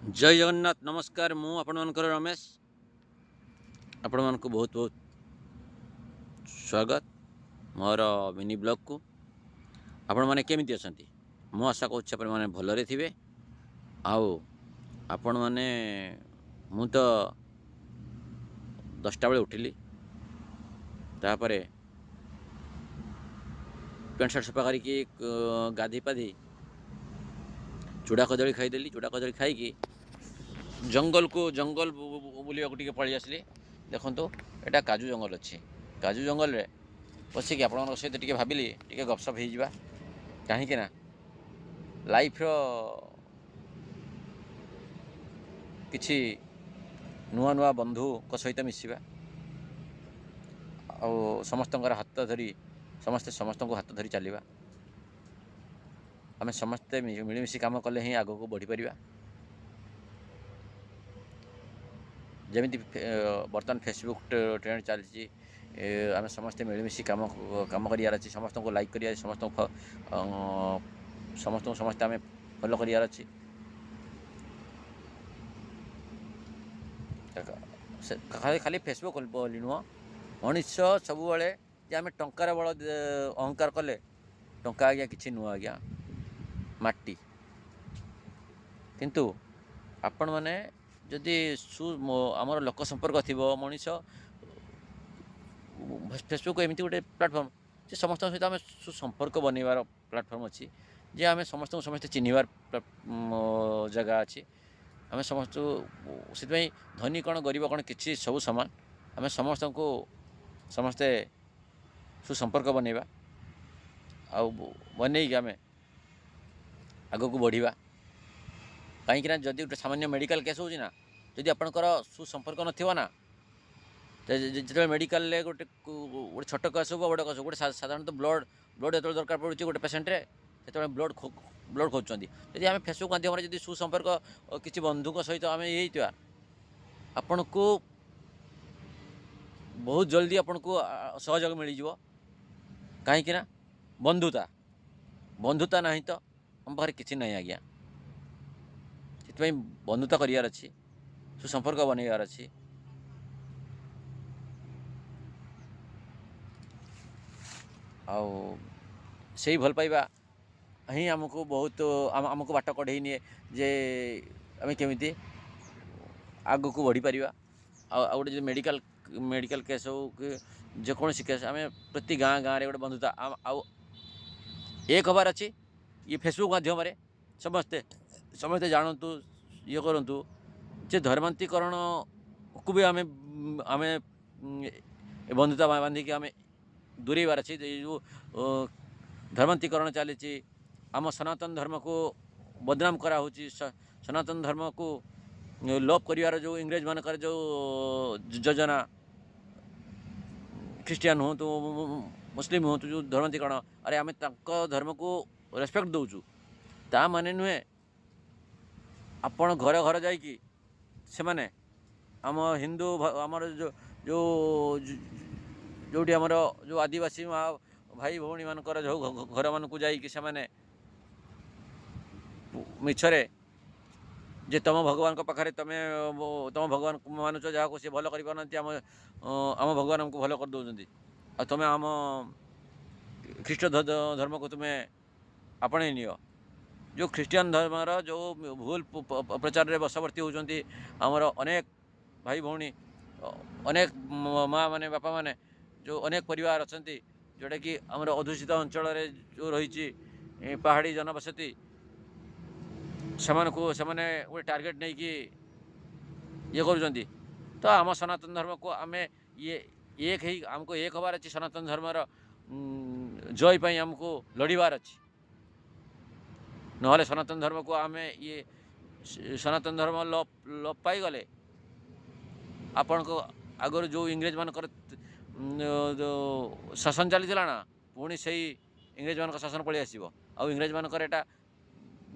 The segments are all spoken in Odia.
ଜୟ ଜଗନ୍ନାଥ। ନମସ୍କାର। ମୁଁ ଆପଣମାନଙ୍କର ରମେଶ। ଆପଣମାନଙ୍କୁ ବହୁତ ବହୁତ ସ୍ୱାଗତ ମୋର ମିନି ବ୍ଲଗ୍କୁ। ଆପଣମାନେ କେମିତି ଅଛନ୍ତି? ମୁଁ ଆଶା କରୁଛି ଆପଣମାନେ ଭଲରେ ଥିବେ। ଆଉ ଆପଣମାନେ, ମୁଁ ତ 10ଟା ବେଳେ ଉଠିଲି, ତାପରେ ପ୍ୟାଣ୍ଟ ସାର୍ଟ ସଫା କରିକି, ଗାଧୋଇ ପାଧୋଇ ଚୁଡ଼ା କଦଳୀ ଖାଇଦେଲି। ଚୁଡ଼ା କଦଳୀ ଖାଇକି ଜଙ୍ଗଲକୁ, ଜଙ୍ଗଲ ବୁଲିବାକୁ ଟିକେ ପଳେଇ ଆସିଲି। ଦେଖନ୍ତୁ, ଏଇଟା କାଜୁ ଜଙ୍ଗଲ ଅଛି। କାଜୁ ଜଙ୍ଗଲରେ ବସିକି ଆପଣଙ୍କ ସହିତ ଟିକେ ଭାବିଲି ଟିକେ ଗପସପ ହେଇଯିବା, କାହିଁକି ନା ଲାଇଫ୍ର କିଛି ନୂଆ ନୂଆ ବନ୍ଧୁଙ୍କ ସହିତ ମିଶିବା ଆଉ ସମସ୍ତଙ୍କର ହାତ ଧରି, ସମସ୍ତେ ସମସ୍ତଙ୍କୁ ହାତ ଧରି ଚାଲିବା। ଆମେ ସମସ୍ତେ ମିଳିମିଶି କାମ କଲେ ହିଁ ଆଗକୁ ବଢ଼ିପାରିବା। ଯେମିତି ବର୍ତ୍ତମାନ ଫେସବୁକ୍ ଟ୍ରେଣ୍ଡ ଚାଲିଛି, ଆମେ ସମସ୍ତେ ମିଳିମିଶି କାମ କରିବାର ଅଛି, ସମସ୍ତଙ୍କୁ ଲାଇକ୍ କରିବାର ଅଛି, ସମସ୍ତଙ୍କୁ ସମସ୍ତେ ଆମେ ଫଲୋ କରିବାର ଅଛି। ଖାଲି ଖାଲି ଫେସବୁକ୍ ବୋଲି ନୁହଁ, ମଣିଷ ସବୁବେଳେ ଯେ ଆମେ ଟଙ୍କାର ବଳ ଅହଙ୍କାର କଲେ, ଟଙ୍କା ଆଜ୍ଞା କିଛି ନୁହଁ ଆଜ୍ଞା, ମାଟି। କିନ୍ତୁ ଆପଣମାନେ ଯଦି ଆମର ଲୋକ ସମ୍ପର୍କ ଥିବ, ମଣିଷ ଫେସବୁକ୍ ଏମିତି ଗୋଟେ ପ୍ଲାଟଫର୍ମ ଯେ ସମସ୍ତଙ୍କ ସହିତ ଆମେ ସୁସମ୍ପର୍କ ବନେଇବାର ପ୍ଲାଟଫର୍ମ ଅଛି, ଯେ ଆମେ ସମସ୍ତଙ୍କୁ ସମସ୍ତେ ଚିହ୍ନିବାର ଜାଗା ଅଛି। ଆମେ ସମସ୍ତଙ୍କୁ ସେଥିପାଇଁ ଧନୀ କ'ଣ, ଗରିବ କ'ଣ, କିଛି ସବୁ ସମାନ। ଆମେ ସମସ୍ତଙ୍କୁ ସମସ୍ତେ ସୁସମ୍ପର୍କ ବନେଇବା ଆଉ ବନେଇକି ଆମେ ଆଗକୁ ବଢ଼ିବା। କାହିଁକିନା ଯଦି ଗୋଟେ ସାମାନ୍ୟ ମେଡ଼ିକାଲ କେସ୍ ହେଉଛି ନା, ଯଦି ଆପଣଙ୍କର ସୁସମ୍ପର୍କ ନଥିବ ନା, ଯେତେବେଳେ ମେଡ଼ିକାଲରେ ଗୋଟେ ଛୋଟ କେସ୍ ହଉ ବା ବଡ଼ କେସ୍ ହଉ, ଗୋଟେ ସାଧାରଣତଃ ବ୍ଲଡ଼ ଯେତେବେଳେ ଦରକାର ପଡ଼ୁଛି ଗୋଟେ ପେସେଣ୍ଟରେ, ସେତେବେଳେ ବ୍ଲଡ଼ ଖୋଜୁଛନ୍ତି। ଯଦି ଆମେ ଫେସବୁକ୍ ମାଧ୍ୟମରେ ଯଦି ସୁସମ୍ପର୍କ କିଛି ବନ୍ଧୁଙ୍କ ସହିତ ଆମେ ଇଏ ହେଇଥିବା, ଆପଣଙ୍କୁ ବହୁତ ଜଲ୍ଦି ଆପଣଙ୍କୁ ସହଯୋଗ ମିଳିଯିବ। କାହିଁକିନା ବନ୍ଧୁତା ନାହିଁ ତ ଆମ ପାଖରେ କିଛି ନାହିଁ ଆଜ୍ଞା। ସେଥିପାଇଁ ବନ୍ଧୁତା କରିବାର ଅଛି, ସୁସମ୍ପର୍କ ବନେଇବାର ଅଛି। ଆଉ ସେଇ ଭଲ ପାଇବା ହିଁ ଆମକୁ ବହୁତ ଆମକୁ ବାଟ କଢ଼େଇ ନିଏ ଯେ ଆମେ କେମିତି ଆଗକୁ ବଢ଼ିପାରିବା। ଆଉ ଗୋଟେ ଯଦି ମେଡ଼ିକାଲ କେସ୍ ହଉ କି ଯେକୌଣସି କେସ୍, ଆମେ ପ୍ରତି ଗାଁ ଗାଁରେ ଗୋଟେ ବନ୍ଧୁତା ଆଉ ଏକ ହେବାର ଅଛି। ଇଏ ଫେସବୁକ୍ ମାଧ୍ୟମରେ ସମସ୍ତେ ଜାଣନ୍ତୁ, ଇଏ କରନ୍ତୁ ଯେ ଧର୍ମାନ୍ତୀକରଣକୁ ବି ଆମେ ବନ୍ଧୁତା ବାନ୍ଧିକି ଆମେ ଦୂରେଇବାର ଅଛି। ଏଇ ଯେଉଁ ଧର୍ମାନ୍ତୀକରଣ ଚାଲିଛି, ଆମ ସନାତନ ଧର୍ମକୁ ବଦନାମ କରାହେଉଛି, ସନାତନ ଧର୍ମକୁ ଲୋପ କରିବାର ଯେଉଁ ଇଂରେଜମାନଙ୍କର ଯେଉଁ ଯୋଜନା, ଖ୍ରୀଷ୍ଟିଆନ ହୁଅନ୍ତୁ, ମୁସଲିମ ହୁଅନ୍ତୁ, ଯେଉଁ ଧର୍ମାନ୍ତୀକରଣ, ଆରେ ଆମେ ତାଙ୍କ ଧର୍ମକୁ ରେସପେକ୍ଟ ଦେଉଛୁ, ତା ମାନେ ନୁହେଁ ଆପଣ ଘର ଘର ଯାଇକି ସେମାନେ ଆମ ହିନ୍ଦୁ ଆମର ଯେଉଁ ଯେଉଁଠି ଆମର ଯେଉଁ ଆଦିବାସୀ ମା ଭାଇ ଭଉଣୀମାନଙ୍କର ଯେଉଁ ଘରମାନଙ୍କୁ ଯାଇକି ସେମାନେ ମିଛରେ ଯେ ତୁମ ଭଗବାନଙ୍କ ପାଖରେ ତୁମେ ତୁମ ଭଗବାନକୁ ମାନୁଛ, ଯାହାକୁ ସେ ଭଲ କରିପାରୁନାହାନ୍ତି, ଆମ ଭଗବାନ ଆମକୁ ଭଲ କରିଦେଉଛନ୍ତି, ଆଉ ତୁମେ ଆମ ଖ୍ରୀଷ୍ଟ ଧର୍ମକୁ ତୁମେ ଆପଣେଇ ନିଅ। ଯେଉଁ ଖ୍ରୀଷ୍ଟିଆନ ଧର୍ମର ଯେଉଁ ଭୁଲ ପ୍ରଚାରରେ ବଶବର୍ତ୍ତୀ ହେଉଛନ୍ତି ଆମର ଅନେକ ଭାଇ ଭଉଣୀ, ଅନେକ ମା ମାନେ, ବାପାମାନେ, ଯେଉଁ ଅନେକ ପରିବାର ଅଛନ୍ତି, ଯେଉଁଟାକି ଆମର ଅଧ୍ୟୁଷିତ ଅଞ୍ଚଳରେ ଯେଉଁ ରହିଛି ପାହାଡ଼ି ଜନବସତି, ସେମାନଙ୍କୁ ସେମାନେ ଗୋଟେ ଟାର୍ଗେଟ୍ ନେଇକି ଇଏ କରୁଛନ୍ତି। ତ ଆମ ସନାତନ ଧର୍ମକୁ ଆମେ ଇଏ ଏକ ହେଇ ଆମକୁ ଏକ ହେବାର ଅଛି। ସନାତନ ଧର୍ମର ଜୟ ପାଇଁ ଆମକୁ ଲଢ଼ିବାର ଅଛି। ନହେଲେ ସନାତନ ଧର୍ମକୁ ଆମେ ଇଏ ସନାତନ ଧର୍ମ ଲୋପ ପାଇଗଲେ ଆପଣଙ୍କ ଆଗରୁ ଯେଉଁ ଇଂରେଜମାନଙ୍କର ଶାସନ ଚାଲିଥିଲା ନା, ପୁଣି ସେଇ ଇଂରେଜମାନଙ୍କ ଶାସନ ପଳେଇ ଆସିବ। ଆଉ ଇଂରେଜମାନଙ୍କର ଏଇଟା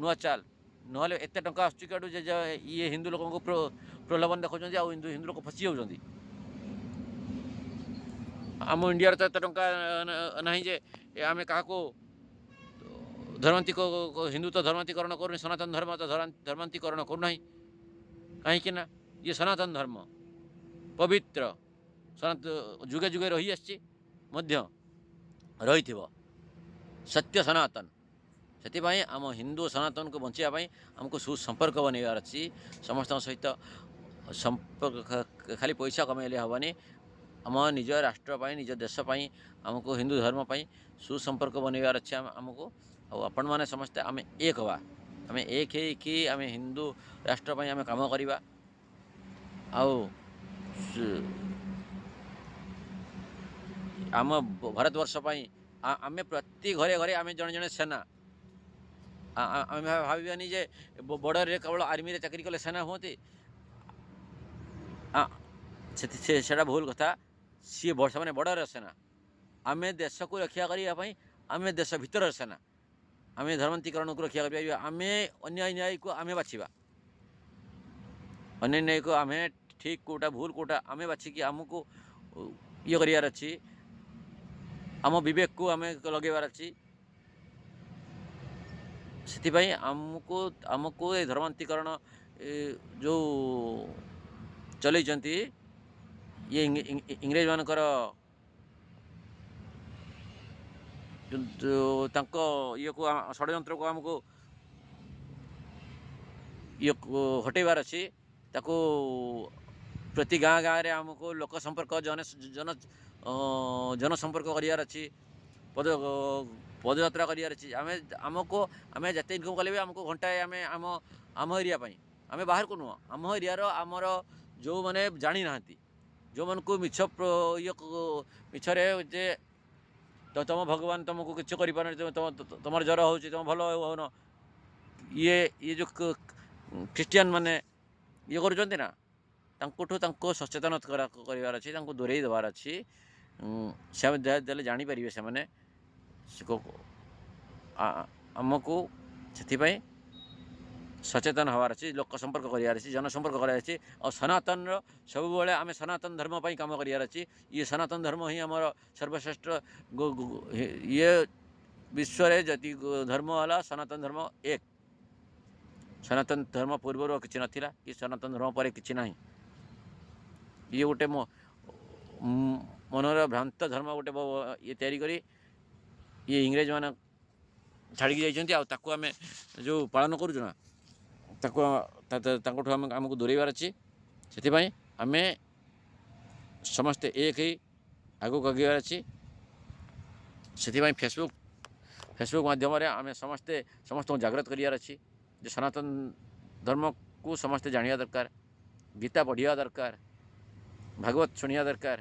ନୂଆ ଚାଲ। ନହେଲେ ଏତେ ଟଙ୍କା ଆସୁଛି କୁଆଡ଼ୁ ଯେ ଇଏ ହିନ୍ଦୁ ଲୋକଙ୍କୁ ପ୍ରଲୋଭନ ଦେଖାଉଛନ୍ତି ଆଉ ହିନ୍ଦୁ ଲୋକ ଫସି ଯାଉଛନ୍ତି? ଆମ ଇଣ୍ଡିଆରେ ତ ଏତେ ଟଙ୍କା ନାହିଁ ଯେ ଆମେ କାହାକୁ ଧର୍ମାନ୍ତିକ, ହିନ୍ଦୁ ତ ଧର୍ମାନ୍ତୀକରଣ କରୁନି, ସନାତନ ଧର୍ମ ତ ଧର୍ମାନ୍ତୀକରଣ କରୁନାହିଁ। କାହିଁକି ନା ଇଏ ସନାତନ ଧର୍ମ ପବିତ୍ର, ଯୁଗେ ଯୁଗେ ରହିଆସିଛି, ମଧ୍ୟ ରହିଥିବ, ସତ୍ୟ ସନାତନ। ସେଥିପାଇଁ ଆମ ହିନ୍ଦୁ ସନାତନକୁ ବଞ୍ଚିବା ପାଇଁ ଆମକୁ ସୁସମ୍ପର୍କ ବନେଇବାର ଅଛି ସମସ୍ତଙ୍କ ସହିତ। ସମ୍ପର୍କ ଖାଲି ପଇସା କମେଇଲେ ହେବନି। ଆମ ନିଜ ରାଷ୍ଟ୍ର ପାଇଁ, ନିଜ ଦେଶ ପାଇଁ, ଆମକୁ ହିନ୍ଦୁ ଧର୍ମ ପାଇଁ ସୁସମ୍ପର୍କ ବନେଇବାର ଅଛି ଆମକୁ। ଆଉ ଆପଣମାନେ ସମସ୍ତେ ଆମେ ଏକ ହେବା, ଆମେ ଏକ ହେଇକି ଆମେ ହିନ୍ଦୁ ରାଷ୍ଟ୍ର ପାଇଁ ଆମେ କାମ କରିବା। ଆଉ ଆମ ଭାରତବର୍ଷ ପାଇଁ ଆମେ ପ୍ରତି ଘରେ ଘରେ ଆମେ ଜଣେ ଜଣେ ସେନା। ଆମେ ଭାବିବାନି ଯେ ବର୍ଡ଼ରରେ କେବଳ ଆର୍ମିରେ ଚାକିରି କଲେ ସେନା ହୁଅନ୍ତି, ସେଇଟା ଭୁଲ କଥା। ସିଏ ସେମାନେ ବର୍ଡ଼ରର ସେନା, ଆମେ ଦେଶକୁ ରକ୍ଷା କରିବା ପାଇଁ ଆମେ ଦେଶ ଭିତରର ସେନା। ଆମେ ଧର୍ମାନ୍ତୀକରଣକୁ ରକ୍ଷା କରିପାରିବା, ଆମେ ଅନ୍ୟାୟ ନ୍ୟାୟକୁ ଆମେ ବାଛିବା, ଅନ୍ୟାୟ ନ୍ୟାୟକୁ ଆମେ ଠିକ୍ କେଉଁଟା ଭୁଲ କେଉଁଟା ଆମେ ବାଛିକି ଆମକୁ ଇଏ କରିବାର ଅଛି, ଆମ ବିବେକକୁ ଆମେ ଲଗେଇବାର ଅଛି। ସେଥିପାଇଁ ଆମକୁ ଏ ଧର୍ମାନ୍ତୀକରଣ ଯେଉଁ ଚଲେଇଛନ୍ତି ଇଏ ଇଂରେଜମାନଙ୍କର, ତାଙ୍କ ଇଏକୁ ଷଡ଼ଯନ୍ତ୍ରକୁ ଆମକୁ ଇଏ ହଟେଇବାର ଅଛି। ତାକୁ ପ୍ରତି ଗାଁ ଗାଁରେ ଆମକୁ ଲୋକ ସମ୍ପର୍କ, ଜନ ଜନ ଜନସମ୍ପର୍କ କରିବାର ଅଛି, ପଦଯାତ୍ରା କରିବାର ଅଛି। ଆମେ ଆମକୁ ଆମେ ଯେତେ ଇନକମ୍ କଲେ ବି ଆମକୁ ଘଣ୍ଟାଏ ଆମେ ଆମ ଆମ ଏରିଆ ପାଇଁ, ଆମେ ବାହାରକୁ ନୁହଁ, ଆମ ଏରିଆର ଆମର ଯେଉଁମାନେ ଜାଣିନାହାନ୍ତି, ଯେଉଁମାନଙ୍କୁ ମିଛ ଇଏ ମିଛରେ ଯେ ତମ ଭଗବାନ ତୁମକୁ କିଛି କରିପାରୁନି, ତମର ଜ୍ୱର ହେଉଛି, ତୁମ ଭଲ ହେଉନ, ଇଏ ଇଏ ଯେଉଁ ଖ୍ରୀଷ୍ଟିଆନ ମାନେ ଇଏ କରୁଛନ୍ତି ନା, ତାଙ୍କଠୁ ତାଙ୍କୁ ସଚେତନ କରିବାର ଅଛି, ତାଙ୍କୁ ଦୂରେଇ ଦେବାର ଅଛି। ସେମାନେ ଦେଲେ ଜାଣିପାରିବେ ସେମାନେ ଆମକୁ। ସେଥିପାଇଁ ସଚେତନ ହେବାର ଅଛି, ଲୋକ ସମ୍ପର୍କ କରିବାର ଅଛି, ଜନସମ୍ପର୍କ କରିବାର ଅଛି। ଆଉ ସନାତନର ସବୁବେଳେ ଆମେ ସନାତନ ଧର୍ମ ପାଇଁ କାମ କରିବାର ଅଛି। ଇଏ ସନାତନ ଧର୍ମ ହିଁ ଆମର ସର୍ବଶ୍ରେଷ୍ଠ। ଇଏ ବିଶ୍ୱରେ ଯଦି ଧର୍ମ ହେଲା ସନାତନ ଧର୍ମ ଏକ। ସନାତନ ଧର୍ମ ପୂର୍ବରୁ କିଛି ନଥିଲା କି ସନାତନ ଧର୍ମ ପରେ କିଛି ନାହିଁ। ଇଏ ଗୋଟେ ମନର ଭ୍ରାନ୍ତ ଧର୍ମ ଗୋଟେ ଇଏ ତିଆରି କରି ଇଏ ଇଂରେଜମାନେ ଛାଡ଼ିକି ଯାଇଛନ୍ତି। ଆଉ ତାକୁ ଆମେ ଯେଉଁ ପାଳନ କରୁଛୁ ନା, ତାକୁ ତାଙ୍କଠୁ ଆମକୁ ଦୂରେଇବାର ଅଛି। ସେଥିପାଇଁ ଆମେ ସମସ୍ତେ ଏକ ହେଇ ଆଗକୁ ଆଗେଇବାର ଅଛି। ସେଥିପାଇଁ ଫେସବୁକ୍ ମାଧ୍ୟମରେ ଆମେ ସମସ୍ତେ ସମସ୍ତଙ୍କୁ ଜାଗ୍ରତ କରିବାର ଅଛି ଯେ ସନାତନ ଧର୍ମକୁ ସମସ୍ତେ ଜାଣିବା ଦରକାର, ଗୀତା ପଢ଼ିବା ଦରକାର, ଭାଗବତ ଶୁଣିବା ଦରକାର।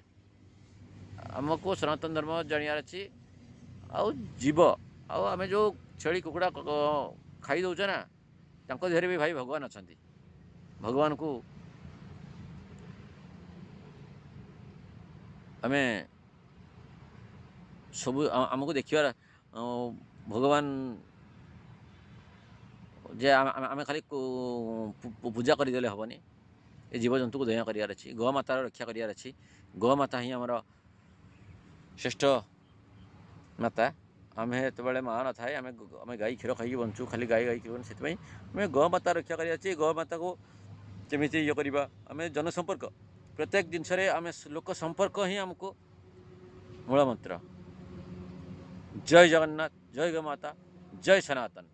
ଆମକୁ ସନାତନ ଧର୍ମ ଜାଣିବାର ଅଛି। ଆଉ ଜୀବ, ଆଉ ଆମେ ଯେଉଁ ଛେଳି କୁକୁଡ଼ା ଖାଇ ଦେଉଛେ ନା, ତାଙ୍କ ଦେହରେ ବି ଭାଇ ଭଗବାନ ଅଛନ୍ତି। ଭଗବାନଙ୍କୁ ଆମେ ସବୁ ଆମକୁ ଦେଖିବାର ଭଗବାନ ଯେ ଆମେ ଖାଲି ପୂଜା କରିଦେଲେ ହେବନି, ଏ ଜୀବଜନ୍ତୁକୁ ଦୟା କରିବାର ଅଛି, ଗୋମାତାର ରକ୍ଷା କରିବାର ଅଛି। ଗୋମାତା ହିଁ ଆମର ଶ୍ରେଷ୍ଠ ମାତା। ଆମେ ଯେତେବେଳେ ମା ନଥାଏ ଆମେ ଗାଈ କ୍ଷୀର ଖାଇକି ବଞ୍ଚୁ, ଖାଲି ଗାଈ କ୍ଷୀର। ସେଥିପାଇଁ ଆମେ ଗୋମାତା ରକ୍ଷା କରିବାର ଅଛି। ଗୋମାତାକୁ କେମିତି ଇଏ କରିବା, ଆମେ ଜନସମ୍ପର୍କ ପ୍ରତ୍ୟେକ ଜିନିଷରେ ଆମେ ଲୋକ ସମ୍ପର୍କ ହିଁ ଆମକୁ ମୂଳମନ୍ତ୍ର। ଜୟ ଜଗନ୍ନାଥ, ଜୟ ଗୋମାତା, ଜୟ ସନାତନ।